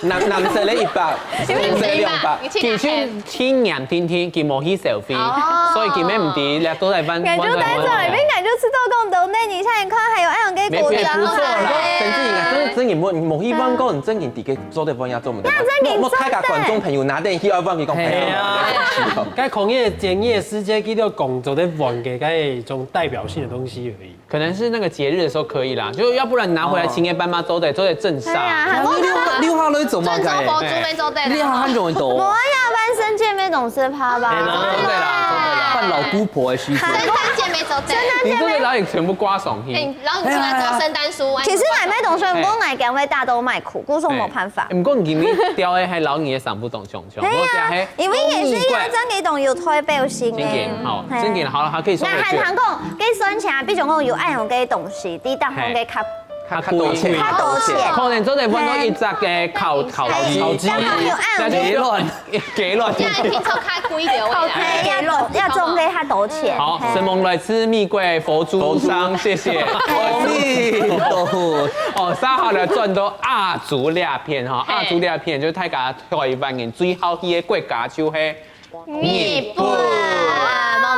藍，藍色个一百，紅色个兩百。你去哪裡？佢去，去年定定，佢無去消費，哦。所以佢也毋知，這都在彎，𠊎就呆在那邊，彎彎彎。𠊎就知道講到那，你想想看，還有恁樣个國家。沒，不錯啦，哎。真正應該，真正，真正無，無希望講真正自己 做得分也做毋得。那真的莫，莫大家觀眾朋友拿等去愛分佢講，係啊。哎呀，該孔乙己个時節，佢就講做得分个，該種代表性的東西而已。可能是那個節日的時候可以啦，就要不然拿回來，哦。七月半嘛做得，做得鎮煞。對啊，很多你留下，留下來做麼个？鎮守佛珠沒做得啦。你還很容易懂。我要萬聖節沒總是怕吧？哎，那做得啦，做得啦。扮老姑婆的時節。聖誕節沒做得。你做得把你全部掛上去。哎，然後你出來做聖誕樹，其實買賣東西，哎。我買給我大家都買苦，故所沒辦法。哎，毋過你今日挑个還老你的三不懂熊熊，嘿啊，我講嘿，因為也是要這樣一種有代表性的。真的，好，嘿。真的，好了，還可以送回去。那還談講，跟酸茶，比如講有愛用个東西，抵擋用个較，較，較多錢。較多錢。可能做得換到一隻个烤，烤雞。嘿，當然有愛用个。那就，雞卵。雞卵。這樣聽說較貴的，我也。OK，要，要中个較多錢。好，嘿。承蒙來自美國佛珠商，謝謝。阿彌陀佛。哦，三號來轉到亞洲這片哈，嘿。亞洲這片就大家台灣人最好去个國家就係日本。日本。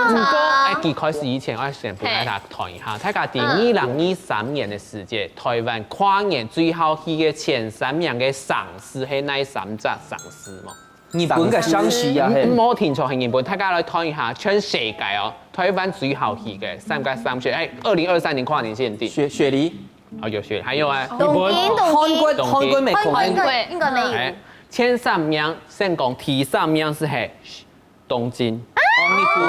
毋過，哎，佢開始以前，我先同大家談一下，大家在二零二三年的時節，台灣跨年最好去个前三名个城市係哪三隻城市無？日本个城市啊，嘿。嗯，無定著係日本，大家來談一下全世界哦，台灣最好去个三個城市，哎，二零二三年跨年限定。雪，雪梨。 哦，有雪，還有啊，東京，東京。韓國，韓國、美國。韓國，應該沒有。哎，前三名，先講第三名係係東京。哦，日本。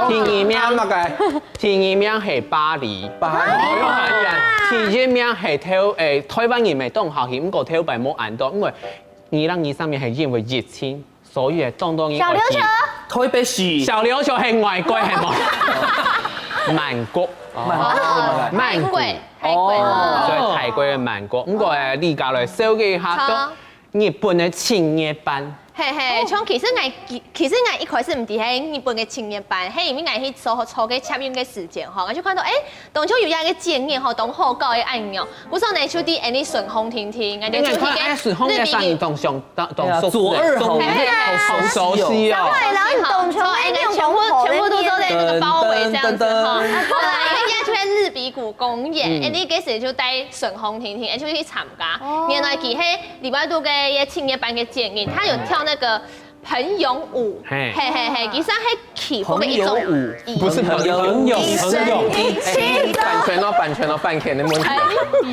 第二名，啊，麼个？第二名係巴黎。巴黎。哦，有啊，有啊。第一名係頭，哎，台灣人乜當好去，毋過頭擺無恁多，因為二零二三年係因為疫情， 所以會當當小琉球。台北市。小琉球係外國係無？曼谷。哦，曼谷。曼谷。泰國。哦。所以泰國个曼谷。毋過，哎，你過來紹介一下，好。就日本个千葉縣。嘿嘿，像其實𠊎，其，其實𠊎一開始毋知係日本个千葉縣，係因為𠊎去坐，坐个捷運个時間吼，𠊎就看到，哎， 當中有一個建議吼，當好搞个恁樣。故所呢，就在恁呢順風定定，感覺就去个日本。哎，順風个聲音當像，當，當熟悉，對啊，左耳好，嘿，嘿，嘿。好熟悉哦。上海人當中全部，全部都坐在那個包圍這樣子哈。噔，噔，噔。後來人家就在日比谷公園，嗯。哎，你該時就在順風定定，哎，就去參加。哦。原來佢係禮拜六个一個青年班个建議，他有跳那個 盆俑舞，嘿。嘿嘿嘿，其實係祈福个一種儀式。盆俑舞。不是朋友，朋友，朋友。哎，哎，哎，版權哦，版權哦，版權的問題。盆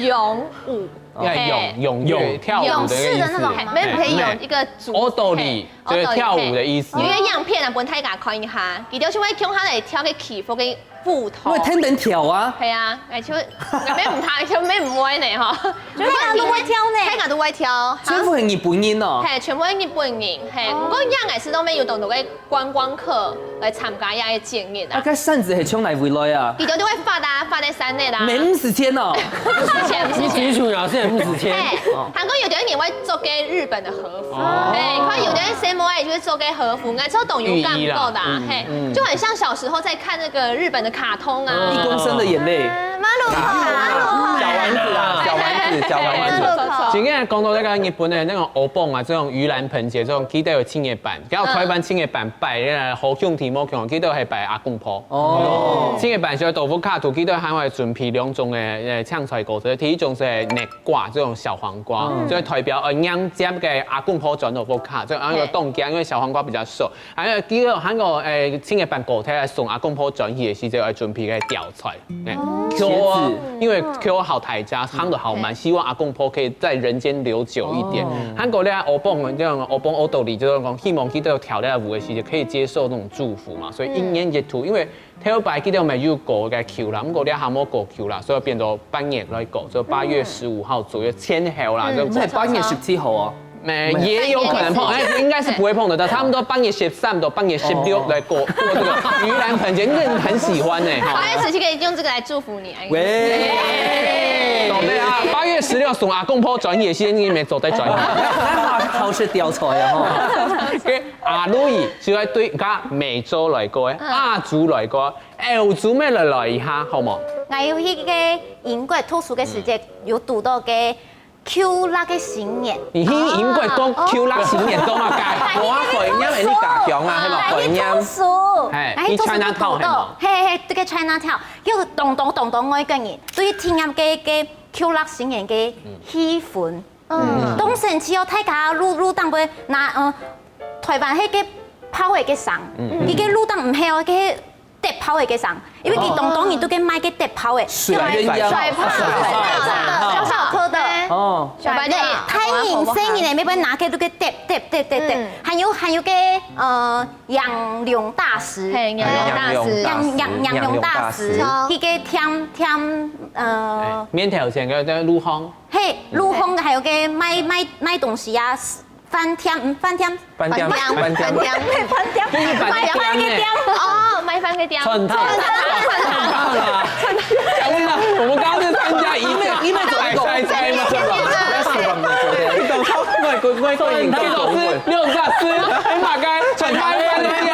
俑舞，要嘿。踴，踴躍，跳舞的意思。勇士的那種，嘿，沒有，可以有一個組，嘿，踊り，嘿，就是跳舞的意思。嘿。有一個樣片啊，分大家看一下，佢就會共下來跳个祈福个 舞蹈。因為天天跳啊。係啊，哎，就，就毋會，就毋會呢，吼。就大家都會跳呢。大家都會跳，哈。全部係日本人哦。嘿，全部係日本人，嘿。哦。毋過樣个係都沒有當多个觀光客來參加這個節日啊。啊，該扇子係從哪位來啊？佢就會發啊，發在山內啦。沒，毋使錢哦。毋使錢，毋使錢。你舉手也是毋使錢。嘿，哦。還過有的人會做个日本的和服，哦。嘿，看有的人細妹仔就會做个和服，𠊎做當有感覺啦，雨衣啦，嗯，嘿，嗯。就很像小時候在 看那個日本的卡通啊。一公升的眼淚。啊，馬路口，馬路口。小丸子啊，小丸子，小丸子。馬路口。今天講到那個日本的那種お盆啊，這種盂蘭盆節，這種記得有青年版，然後台灣青年版擺那個好兄弟莫共，記得還擺阿公婆。哦。青年版就豆腐卡圖，記得還會準備兩種的，呃，青菜果子，第一種是竻瓜，這種小黃瓜，嗯。就代表，呃，迎接个阿公婆轉豆腐卡，這樣，然後有凍薑，因為小黃瓜比較熟。 還有第二，還有，誒，青年版過後來送阿公婆轉去个時節，愛準備个吊菜。誒，哦。因為佢好大隻，行得好慢，嗯。希望阿公婆可以在人間留久一點。哦。還過咧，お盆，這種お盆おどり，就是講希望佢兜跳這舞个時節可以接受那種祝福嘛。所以一年一度，嗯。因為頭擺佢兜乜有過个橋啦，毋過這下無過橋啦，所以變到半年來過，就八月十五號左右前後啦，嗯。就嗯，這八月十七號啊。 誒，也有可能碰，誒，應該是不會碰得到，差不多半夜十三到半夜十六來過，過這個盂蘭盆節，應該很喜歡呢，哈。八月十七可以用這個來祝福你，哎。喂。懂的啊，八月十資料送阿公婆轉去个時間，你也做得轉去。好，好食吊菜啊吼。个阿魯伊就係對个美洲來个，亞洲來个，歐洲乜來來一下，好無？𠊎有去个英國讀書个時節，有堵到个Q六个新年。你去英國講Q六新年做麼个？無啊，概念係你家鄉啊，係無概念？讀書，嘿，你去Chinatown係無？嘿嘿，對个Chinatown，有當多當多外國人，對體驗个个Q六新年个氣氛。 嗯，當神奇哦，大家路路頂會拿，呃，台灣迄个炮个个聲，嗯，佢个路頂毋係哦，个笛炮个个聲，因為佢當當人都个賣个笛炮个，是啊，鴛鴦，甩炮，小小顆的，哦，小白兔，大人細人个，每擺拿个都个笛笛笛笛笛，還有還有个呃杨柳大师，嘿，杨柳大师，杨杨杨柳大师，杨柳大师，佢个添添呃，面頭前个个路方。 嘿，路方个還有个賣賣賣東西啊，飯店，嗯，飯店，飯店，飯店，飯店，飯店，就是飯店个店，哦，賣飯个店，餐廳，餐廳啦。我們剛剛是參加一个，你們怎麼猜猜嗎？你懂超外國外國人，你懂是六十四，哎，馬該，餐廳，餐廳，餐廳，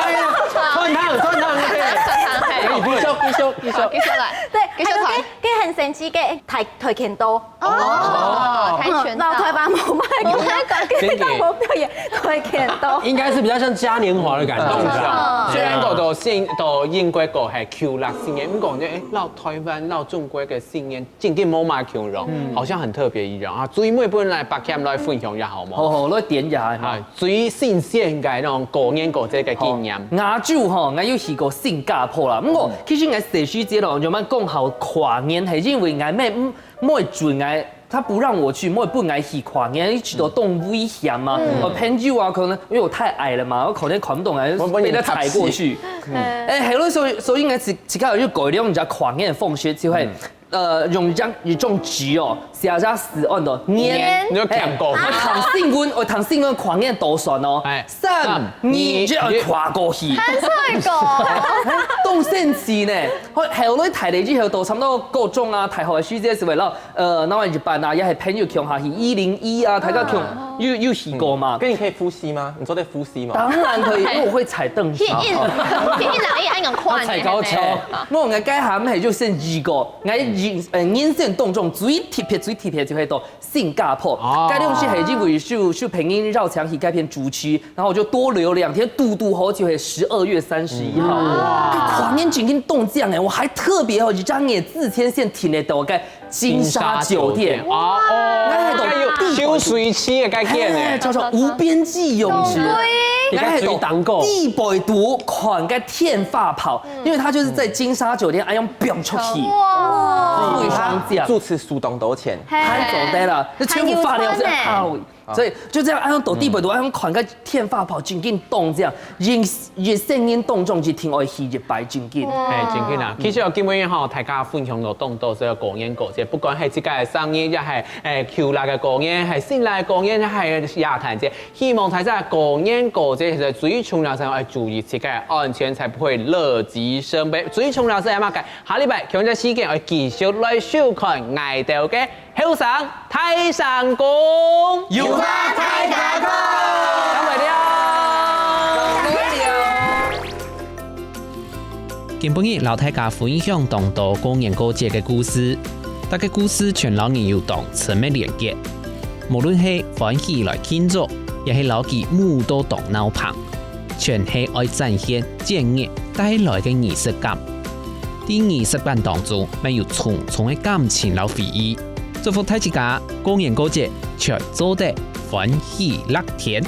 對，繼續繼續繼續，繼續來，對，繼續來，个很神奇个跆跆拳道。 哦，跆拳道。老台灣無賣過，無賣過，跟到無表演，跆拳道。應該是比較像嘉年華的感覺。雖然講到新到英國个係Q六新年，毋過呢，誒，老台灣、老中國个新年，正經無麼共樣，好像很特別一樣啊。所以每本來八強來分享一下好無？好好，來點一下。啊，最新鮮个那種過年過節个經驗。亞洲吼，𠊎有去過新加坡啦。毋過其實𠊎細時節咯，就蠻講好跨年，係因為𠊎妹 妹準𠊎，她不讓我去，妹分𠊎去跨年，一直都當危險嘛。我朋友啊，可能因為我太矮了嘛，我可能跨不動，還是被她踩過去。哎，係咯，所以所以𠊎自自家有改良一下跨年个方式，就會呃用一張一張紙哦，寫隻字按到年，你有看過？我聽新聞，我聽新聞跨年多算哦，哎，三二一，跨過去，還算過，當神奇呢。後後來大了以後，都差不多高中啊、大學个時節，係為了 呃，那麼一般啊，也係朋友共下去一零一啊，大家共有有去過嘛。跟你可以呼吸嗎？你坐在呼吸嗎？當然可以，因為我會踩凳子。去一去一零一，還用跨年，踩高蹺。無，𠊎該下毋係就先一個，𠊎人呃人生當中最特別、最特別就係到新加坡。該東西係因為受受朋友邀請去該片主持，然後我就多留兩天，堵堵好就係十二月三十一號。哇！跨年正經當靚誒，我還特別哦，一張紙自簽先訂了到該 金沙酒店。哦，哦，該有泅水池个概念呢。哎，叫做無邊際泳池。當貴。該係最當高。地背肚看个天花炮，因為它就是在金沙酒店，哎，用飆出去。哇。非常靚。住持數當多錢。還做得啦，那全部發了是還有穿呢。啊，所以就這樣，哎，用到地背肚，哎，用看个天花炮，真經當靚，人一生人當中一定愛去一擺，真經。哎，真經啊！其實哦，今晡日吼，大家分享到當多這個過年過節，不管係自家个生日，也係哎舊曆个過年，係新曆个過年，也係聖誕節。希望大家過年過節，其實最重要係愛注意自家个安全，才不會樂極生悲。最重要係麼个？下禮拜同一時間愛繼續來收看𠊎兜个 後生大聲公，有話大家講。等會了。今晡日摎大家分享當多過年過節个故事，逐個故事全摎人有當深个連結。無論係歡喜來慶祝，也係摎佢舞到當鬧棚，全係愛展現節日帶來个儀式感。在儀式感當中，乜有重重个感情摎回憶。 祝福大自家過年過節，全做得歡喜樂天。